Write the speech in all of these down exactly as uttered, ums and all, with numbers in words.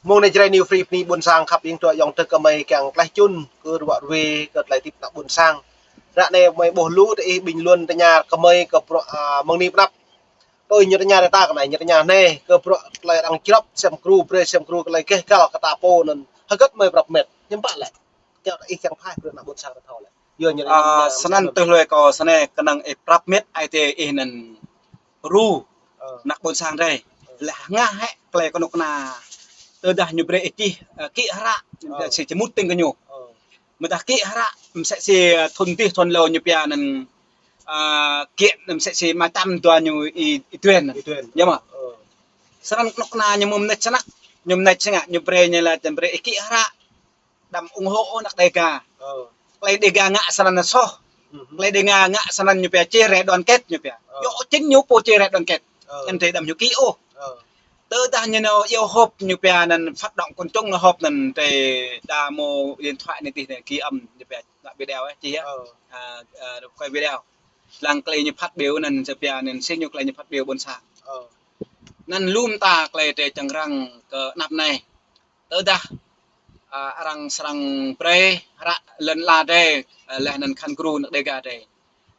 Mơ̆ng anai Jrai New Free bơni ƀôn sang khăp ing tơ̆ yŏng tơ̆ kơ mơi kiăng tlaih čun kơ ruă ruê kơ tơlơi tip ană ƀôn sang. Ră anai mơi ƀuh lu tơlơi ih bình luận tơña kơ mơi kơ bruă, a, mơ̆ng anai pơ anăp. Tui ñu tơña ră ta kơ anai, ñu tơña anai kơ bruă tơlơi arăng črăp sem gru, brơi sem gru kơ tơlơi gêh gal kơ ta pô anŭn. Hơget mơi prăp met, hiư̆m pă lĕ. Kiăng ih kiăng phai brơi ană ƀôn sang ta thâo lĕ. Yua ñu, a, ñu, ñu, snăn ñu tơl lui kâo snei kơnơ̆ng ih prăp met ai tê ih anŭn ru, ơ, ană ƀôn sang drei. Ơ. Leh ngă hĕ tơlơi kơnuk kơna. Tơdah ñu brơi ih čih, ơ, kĭ hră, ơ, si čơmut tĭng kơ ñu. Ơ. Mơdah kĭ hră, msĕ si, ơ, thun dih thun lâo ñu pia anŭn, ơ, kĭ msĕ si mă čăm dua ñu i, i tuen. I tuen. Yơh mơ̆. Ơ. Snăn kơnuk kơna ñu mơ̆ mnĕč snăk, ñu mnĕč snăk, ñu brơi ñu lĕ čăm brơi ih kĭ hră. Đăm ủng hộ ană Đêga. Ơ. Tơlơi Đêga ngă snăn soh. Tơlơi Đêga ngă snăn ñu pia chia rẽ đoàn kết ñu pia. Ơ. Yua chính ñu pô chia rẽ đoàn kết. Ơ. Anŭn tơlơi đăm ñu kĭ ôh. Ơ. Tơdah ñu nao iâu họp ñu pia anŭn phát động quần chúng nao họp anŭn tơlơi đa mơ̆ điện thoại anai tih anai ghi âm ñu pia ngă video ơ, čih ơ. Ơ. A, a, quay video. Lăng tơlơi ñu phát biểu anŭn ñu pia anŭn si ñu tơlơi ñu phát biểu ƀôn sang. Ơ. Anŭn lŏm ta tơlơi tơlơi čang răng kơ anăp anai. Tơdah, a, arăng srăng brơi hră lŏn ala drei, a, leh anŭn khăn gru ană Đêga drei.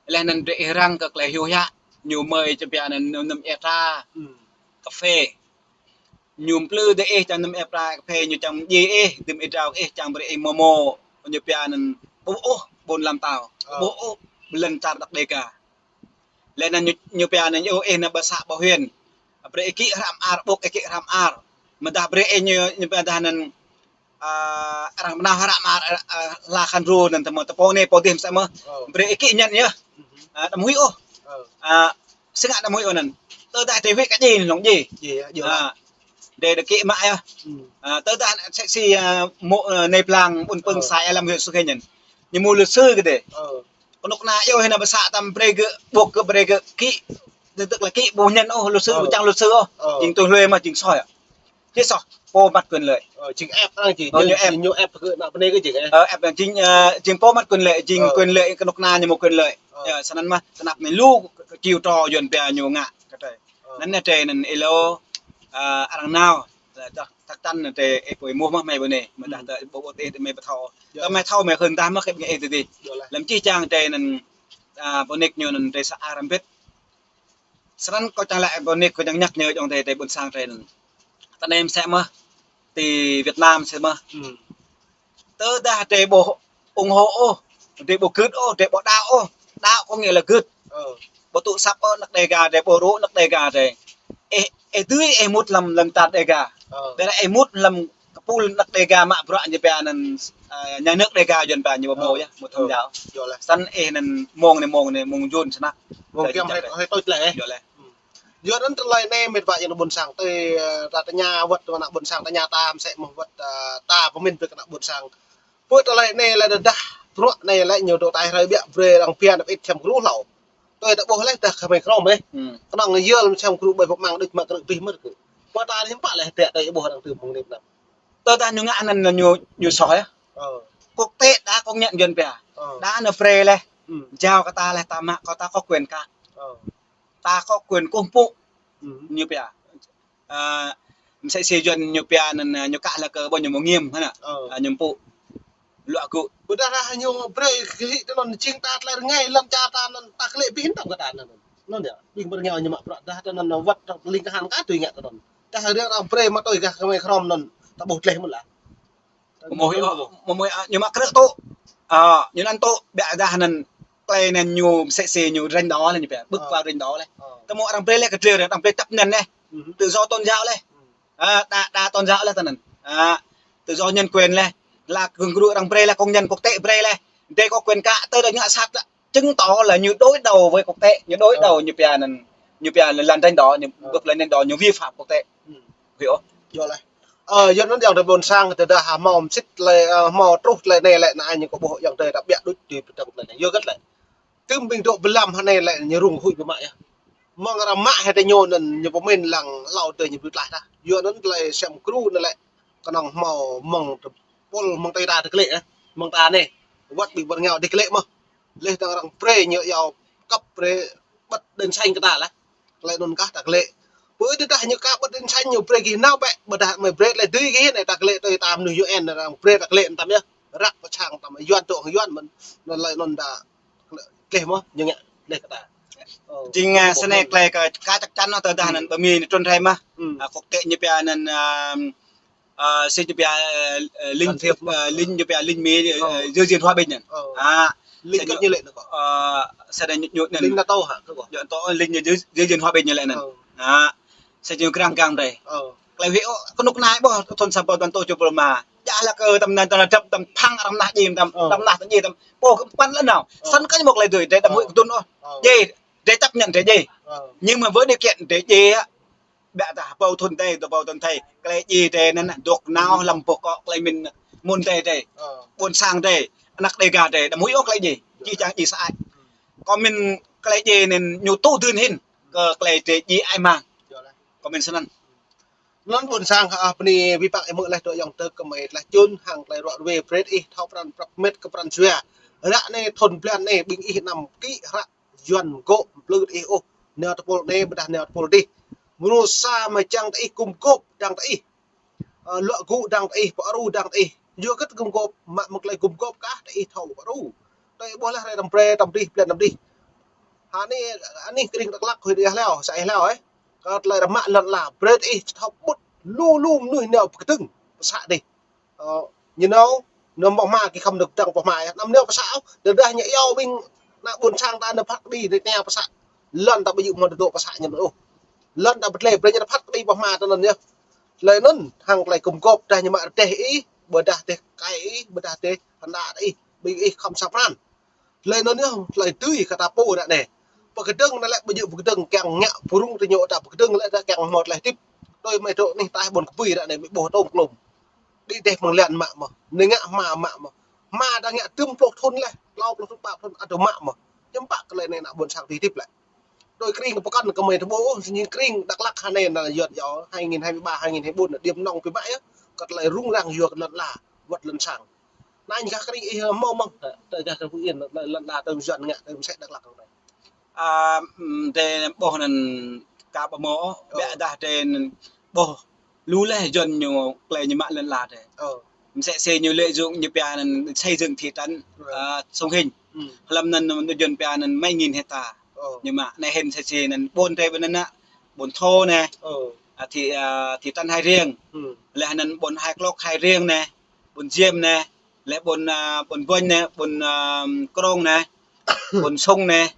Leh anŭn drei ih răng kơ tơlơi hyu hiă, ñu mơi čăm pia anŭn nŭm, nŭm ia tra, cà phê. Ñu mplư drei ih čăm nŭm ia tra cà phê, ñu čăm djai ih, dưm ih drao ih, čăm brơi ih mơmô, ñu pia anŭn ƀu ƀuh ôh ƀôn lan tao, ƀu ƀuh ôh lŏn čar ană Đêga. Leh anŭn ñu, ñu pia anŭn ñu ih anŭn ƀơ să ƀơ huyện. Brơi ih kĭ hră mơar, ƀuh ih kĭ hră mơar. Mơdah brơi ih ñu, ñu pia dah anŭn, a, arăng pơnah hră mơar, a, a, hla khăn gru anŭn tơmơ̆ tơpô anai pô dih msĕ mơ̆. Ơ. Brơi ih kĭ ñăn yơh. A, đăm huĭ ôh. Ơ. A, si ngă đăm huĭ ôh anŭn. Tơdah drei huĭ kơ djai anŭn djai. Djai, djai. A, drei đăm kĭ mă yơh. A, tơdah msĕ si, a, mơ̆, a, anai blang ƀun pưng sa ia lăm huyện Sông Hinh anŭn. Ñu mơ̆ luật sư kơ drei. Ơ. Kơnuk kơna iâu hĭ anŭn ƀơ să tăm brơi gơ̆, ƀuh gơ̆ brơi gơ̆ kĭ, tức là kĭ ƀu ñăn ôh, luật sư ƀu čang luật sư ôh. Ơ. Jing tui hlue mơ̆ jing soh yơh. Či soh, pô măt quyền lợi. Ơ, jing ĕp arăng či. Ơ, ñu ĕp. Ñu ĕp kơ ană bơnai kơ jing ĕp. Ơ, ĕp jing, a, jing pô măt quyền lợi, jing quyền lợi kơnuk kơna ñu mơ̆ quyền lợi. Ơ. Yơh, snăn mơ̆, snăp anai lu kiu trô yuăn pia ñu ngă kơ drei. Ơ. Anŭn anai drei anŭn ih lŏ, a, arăng nao, chắc, chắc chắn anŭn drei ih pô ih mơ̆ mơ̆ mơi bơnai, mơdah tơ ƀu ƀu tih mơi ƀu thâo. Tơ mơi thâo mơi khơi dah mơ̆ kơ ih tih. Lăm čih čang drei anŭn, a, pô nik ñu anŭn drei sa arăng bit. Snăn kâo čang lĕ pô nik kâo čang nhắc nhớ yŏng drei, drei ƀôn sang drei anŭn. Tơ anai msĕ mơ̆, ti Việt Nam msĕ mơ̆. Tơdah drei ƀu ủng hộ ôh, drei ƀu gưt ôh, drei ƀu đaŏ ôh. Đaŏ có nghĩa là gưt. Ƀu tŭ săp ôh ană Đêga drei, ƀu rŭ ană Đêga drei. Ih, ih dưi ih mŭt lăm, lăm čar Đêga. Ƀiădah ih mŭt lăm kơpul ană Đêga mă bruă ñu pia anŭn, a, nhà nước Đêga yuăn pia ñu ƀu mơ̆ yơh, mŭt thông giáo. Snăn ih anŭn mơ̆ng anai mơ̆ng anai mơ̆ng jun snăk. Mơ̆ng kiăng hơi, hơi tuč lĕ. Yơh lĕ. Yua anŭn tơlơi anai mĕt wa yŏng ană ƀôn sang tơ, ơ, ta tơña wơ̆t ană ƀôn sang tơña ta msĕ mơ̆ wơ̆t, ơ, ta pơmĭn brơi kơ ană ƀôn sang. Pơ tơlơi anai lĕ dah bruă anai lĕ ñu dŏ tai hrơi biă brơi arăng pia anăp ĭt sem gru hlâo. Tui ta ƀuh leh dah kơ mơi krŏm leh. Kơnơ̆ng yơh sem gru ƀơi pơmăng đôč mă krư̆ bih mơ̆ kơ. Pơ ta anai hiư̆m pă leh tĕ tơlơi ƀuh arăng tơ mơ̆ng anai pơnăp. Tơdah ñu ngă anŭn ñu, ñu soh yơh. Ơ. Quốc tế đã công nhận yuăn pia. Ơ. Đã nao brơi leh. Jao kơ ta leh ta mă kơ ta có quyền kă. Ơ. Ta có quyền kơkuh pơpŭ. Ñu pia. A, msĕ si yuăn ñu pia anŭn, a, ñu kă lĕ kơ ƀuh ñu mơ̆ ngiăm hă anŭn. Ơ. A, ñu pơpŭ. Luă gŭ. Ƀôdah lah ñu brơi kơ hĭ tơ anŭn jing ta tơlơi rơngai lăm čar ta anŭn ta klĕ bih tăm kơ ta anŭn. Anŭn yơh, ƀing ƀơ̆ng rơngiao ñu mă bruă dah tơ anŭn wơ̆t ling kahan ka tui ngă tơ anŭn. Dah rơngiao arăng brơi mă tui gah kơ mơi krŏm anŭn ta ƀuh tleh mơ̆n lah. Mơ̆ mơ̆, a, ñu mă krư̆ tŭ. A, ñu anŭn tŭ, biă dah anŭn tơlơi anŭn ñu msĕ si ñu ranh đỏ leh ñu pia, bước qua ranh đỏ leh. Ơ. Tơ mơ̆ arăng brơi leh kơ drơi, arăng brơi chấp nhận leh. Tự do tôn giáo leh. A, đa, đa tôn giáo leh tơ anŭn. A, tự do nhân quyền leh. Là gương gru arăng brơi leh, công nhận quốc tế brơi leh. Drei có quyền kă, tơ dah ngă sat leh. Chứng tỏ là ñu đối đầu với quốc tế, ñu đối đầu, ñu pia anŭn, ñu pia anŭn lăn ranh đỏ, ñu bước lên ranh đỏ, ñu vi phạm quốc tế. Hiểu? Yơh leh. Ơ, yua anŭn yŏng drei ƀôn sang tơdah hmâo msĭt lĕ, ơ, hmâo truh tơlơi anai lĕ anai ñu kơ ƀuh yŏng drei dah biă đôč tui pơdơ̆ng tơlơi anai. Yua hơget lĕ. Tơm ƀing dŏ ƀlăm hơnai lĕ ñu rŭng huĭ biă mă yơh. Mơ̆ng arăng mă hĭ tơ ñu anŭn ñu pơmĭn lăng hlâo tơ ñu ƀu tlaih dah. Yua anŭn tơlơi sem gru anŭn lĕ kơnơ̆ng hmâo mơ̆ng tơpul mơ̆ng tơ ta tơklĕ, ơ. Mơ̆ng ta anai. Wơ̆t ƀing ƀơ̆ng rơngiao tơklĕ mơ̆. Leh tơ̆ng arăng brơi ñu yua kăp brơi bật đèn xanh kơ ta lah. Tơlơi anŭn kah tơklĕ. Pơ tơdah ñu ka ƀơ̆t in sañ ñu brơi gih nao bĕ, ƀơdah mơi brơi tơlơi dưi gih anai ta klĕ tui tam nuh U N, arăng brơi ta klĕ tam yơh. Răk ta sang tam Yuan tŏ Yuan mơ̆n. Anŭn lĕ anŭn ta klĕ mơ̆, ñu ngă klĕ kơ ta. Ơ. Jing, a, snei klĕ kơ ka chắc chắn anŭn tơdah anŭn ƀơ Mi anŭn trŭn rai mơ̆. Hmm. A, kŏk tĕ ñu pia anŭn, a, a, si ñu pia, ơ, ơ, lính, can thiệp mơ̆. Ơ, lính ñu pia lính Mi, ơ, ơ, giữ gìn hòa bình anŭn. Ơ. A, lính kơ ñu lĕ anŭn kơ. A, sa đa ñu, ñu anŭn. Lính NATO hă, kơ kơ. NATO, lính ñu giữ, giữ gìn hòa bình ñu lĕ anŭn. Ơ. A, sa ñu krang gang rai. Ơ. Klĕ huĭ ôh, kơnuk kơna ƀuh thun sa rơbâo dua rơtuh tơjuh pluh rơma. Djă lă kơ tăm anŭn, tăm anŭn djŏp, tăm phăng arăng mơnah djim, tăm, ơ, tăm mơnah tơdjim, tăm. Ƀuh kơ păn lĕ nao. Ơ. Snăn kơ ñu mơ̆ klĕ dưi, drei đăm huĭ kơdŭn ôh. Ơ. Djai, drei chấp nhận drei djai. Ơ. Nhưng mà với điều kiện drei djai á, ƀiă dah rơbâo thun tơi, dua rơbâo thun tơi, klĕ djai drei anŭn, dŏ nao hlăm boh kŏ klĕ mĭn mơ̆n tơi drei. Ơ. Ƀuôn sang drei, ană Đêga drei, đăm huĭ ôh klĕ djai. Či čang djai sơăi. Kơ mĭn klĕ djai anŭn ñu tŭ dưn hĭn, kơ klĕ drei djai ai mang. Kơ mĭn snăn. Anŭn ƀuôn sang, a, bơni ƀing ih mơ̆ leh dŏ ayŏng adơi kơ mơi tơlơi čun hăng tơlơi ruă ruê brơi ih thâo pran prăp met kơ pran jua. Ră anai thun blan anai ƀing ih anăm kĭ hră Yuan gŏ plư tơ ih ôh. Nao tơpul anai ƀơdah nao tơpul adih. Mơnuih sa mơčang tơ ih gum gôp dang tơ ih. Ơ, luă gŭ dang tơ ih, pơru dang tơ ih. Yua kơ gum gôp, mă mơ̆ng tơlơi gum gôp kah tơ ih thâo pơru. Tơ ih ƀuh leh rai tăm brơi, tăm dih, blan tăm dih. Hă anai, anai kring Dak Lak huĭ dih hlâo, sa ih hlâo, ơ. Kơ tơlơi rơmă lŏn ala, brơi tơ ih thâo pŭt, lu lu mơnuih nao pơkơdơ̆ng, pơsă dih. Ơ, ñu nao, nao mơ̆ hma kơ khŏm dơ̆ng dang pơ hma yơh. Anăm nao pơsă ôh, tơdah ñu iâu ƀing ană ƀuôn sang ta nao phat kơđi, dêh nao pơsă. Lŏn ta ƀu djơ̆ mơ̆ dŏ pơsă ñu ôh. Lŏn ta pơtlĕ, brơi ñu phat kơđi pơ hma ta anŭn yơh. Tơlơi anŭn, hăng tơlơi gum gôp, tơdah ñu mă rơdêh ih, ƀơdah dêh kai ih, ƀơdah dêh hơnda ih, ƀing ih khŏm sa pran. Tơlơi anŭn yơh, tơlơi dưi kơ ta pô ră anai. Pơkơdơ̆ng anai lĕ ƀu djơ̆ pơkơdơ̆ng kiăng ngă pơrŭng tơ ñu ta pơkơdơ̆ng lĕ ta kiăng hmâo tơlơi hơdip. Tui mơi dŏ anih ataih ƀôn kơbui ră anai mơi ƀuh tơm klôm. Đĭ dêh mơ̆ng lăn mă mơ̆. Anai ngă hma mă mơ̆. Hma ta ngă dŭm pluh thun leh, klâo pluh thun, pă pluh thun, ăt dŏ mă mơ̆. Hiư̆m pă kơ tơlơi anai ană ƀuôn sang dưi hơdip lĕ. Tui kring pơkŏn kơ mơi tơƀuh, ơ, sĭt kring Dak Lak hă anai anŭn Yuan yơh, hai nghìn hai mươi ba, hai nghìn hai mươi bốn anŭn điểm nóng biă mă yơh. Kơ tơlơi rŭng răng yua kơ lŏn ala, wơ̆t lŏn sang. Anai ñu gah kring ih hmâo mơ̆n, tơ gah kơ Phú Yên, lŏn ala tơm Yuan ngă, tơm sĕ Dak Lak anai. A, ưm, tơ ƀuh anŭn ka ƀu hmâo ôh, ơ, ƀiă dah tơ anŭn ƀuh lu leh Yuan ñu klĕ ñu mă lŏn ala tơ. Ơ. Msĕ si ñu lợi dụng ñu pia anŭn xây dựng thị trấn, ơ, a, Sông Hinh. Ưm. Hlăm anŭn ñu Yuan pia anŭn mấy nghìn hecta. Ơ. Ñu mă anai hĭn msĕ si anŭn ƀôn tơ ƀơi anŭn ană, ƀôn Thô anai. Ơ. A, thị, a, thị trấn Hai Riêng. Ưm. Leh anŭn ƀôn Hai Klok Hai Riêng anai. Ƀôn Diêm anai, leh ƀôn, a, ƀôn Buñ anai, ƀôn, a, Krông anai, ƀôn Sung anai,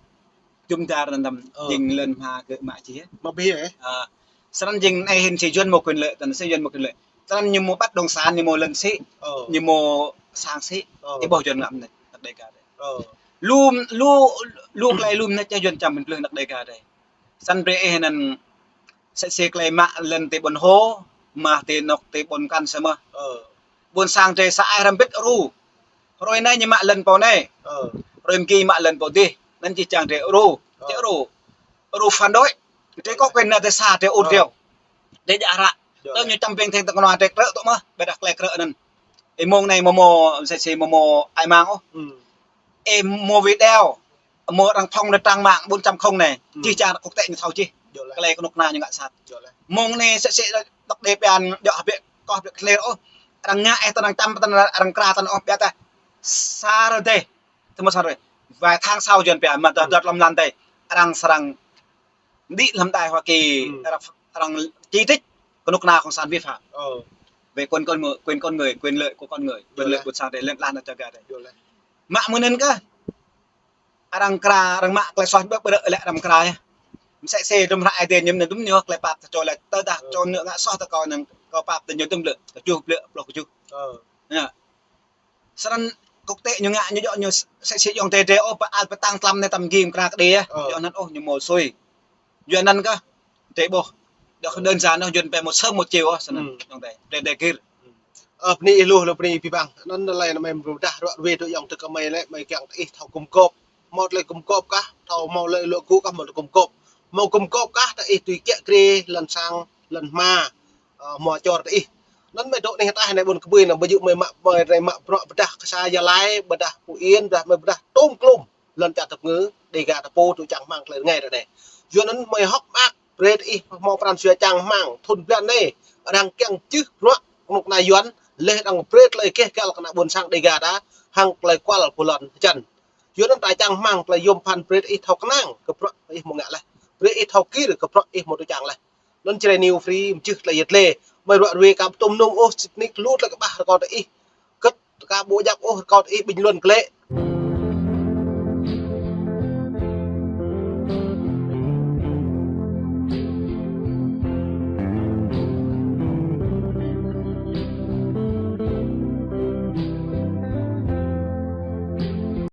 jum dar anŭn tơm, ơ, jing lŏn hma gơ̆ mă čih. Mă bih, ơ? A, snăn jing anai hĭn si Yuan mâo quyền lợi, tơdah si Yuan mâo quyền lợi. Snăn ñu mâo bất động sản, ñu mâo lŏn sĭ, ơ, ñu mâo sang sĭ, ơ, ih ƀuh Yuan ngă mơ̆n, tơ Đêga tơ. Ơ. Lu, lu, lu klei lu mơ̆n čih Yuan čăm mơ̆n plư tơ Đêga tơ. Snăn brơi ih anŭn msĕ si klei mă lŏn tơ ƀôn Hô, mă tơ anŏ tơ ƀôn Kăn sa mơ̆. Ơ. Ƀuôn sang drei sa ai hrăm bĭt ru. Hrơi anai ñu mă lŏn pô anai. Ơ. Hrơi mơ̆ng ki mă lŏn pô dih. Anŭn či čang drei ru. Ơ. Drei ru. Ru phản đối. Drei có quyền nao tơ sa drei ur, ơ, drei. Drei djă hră. Tơ ñu čăm ping theng tơ kơnua drei krư̆ tŏ mơ̆. Ƀơdah klei krư̆ anŭn. Ih mơ̆ng anai mơ̆ mâo, msĕ si mơ̆ mâo ai mang ôh. Ưm. Ih mâo video. Mâo arăng phŏng tơ trang mạng bốn chấm không anai. Ưm. Čih čar quốc tế ñu thâo čih. Klei kơnuk kơna ñu ngă sat. Mơ̆ng anai sĕ sĕ dŏ đe pian djŏ hơbĭt kơ hơbĭt klei ôh. Arăng ngă ih tơ arăng čăm tơ arăng kra tơ ôh ƀiă tah. Sa rơdêh. Tơmơ̆ sa rơdêh. Vài tháng sau Yuan pia mă dŏ, ưm, dŏ lăm lăn tơ. Arăng srăng đĭ lăm đài Hoa Kỳ. Ưm. Arăng, arăng chỉ trích kơnuk kơna cộng sản vi phạm. Ơ. Về quyền con người, quyền con người, quyền lợi của con người, quyền lợi của sang tơ lŏn ala tơ Đêga tơ. Mă mơ̆ng anŭn kơ arăng kra, arăng mă klei soh ƀơ̆ ƀơ̆ lĕ arăng kra yơh. Msĕ si dŭm hră Ơi Adai ñu mơ̆n dŭm ñu klei pap tơ čô lĕ tơdah, ơ, čô anŭn ngă soh tơ kâo anŭn kâo pap tơ ñu dŭm lĕ, kơjuh blĕ, pluh kơjuh. Ơ. Yơh. Snăn quốc tế ñu ngă ñu djŏ ñu msĕ si ayŏng adei drei ôh, pơ-, al pơtăng tlam anai tăm gim kra kơđi yơh. Ơ. Djŏ anŭn ôh ñu mâo sui. Yua anŭn kơ, drei ƀuh. Dŏ kơ đơn giản anŭn Yuan pia một sớm một chiều ôh, snăn. Ưm. Ayŏng adei, drei, drei gir. Ơ, bơni ih lu, lu bơni ih pơpă. Anŭn lĕ anai mơi mrô dah ruă ruê tơ ayŏng adơi kơ mơi lĕ, mơi kiăng tơ ih thâo gum gôp. Mâo tơlơi gum gôp kah, thâo mâo tơlơi luă gŭ kah, mâo tơlơi gum gôp. Mâo gum gôp kah, tơ ih tui kiă kriê, lŏn sang, lŏn hma, ơ, hmua čor tơ ih. Anŭn mơi dŏ anih ataih anai ƀôn kơbui anai, ƀu djơ̆ mơi mă, mơi rai mă bruă ƀơdah kơ sa Gia Lai, ƀơdah Phú Yên, ƀơdah mơi ƀơdah tơm klôm. Lŏn čar tơpơngư, Đêga tơpô, tŭ čang hmang tơlơi rơngai ră anai. Yua anŭn mơi hŏk mơak, Brơi ih hmâo pran jua čang rơmang thŭn blan anai, arăng kiăng čih bruă kơnuk kơna Yuan, laih dơ̆ng brơi tơlơi gêh gal kơ ană ƀôn sang Dêga ta, hăng tơlơi kual pơlon hơjăn. Yua anŭn ta čang rơmang tơlơi yôm phăn brơi ih thâo kơnang kơ bruă ih hmâo ngă laih. Brơi ih thâo kir kơ bruă ih hmâo tŭ čang laih. Anŭn Jrai New Free mơčih tơlơi yet lĕ. Mơi ruă ruê ka ƀu tŭ mơnŭng ôh, sĭt nik lu tơlơi kơƀah rơkâo tơ ih. Kơt ka ƀu djăp ôh rơkâo tơ ih bình luận glaĭ.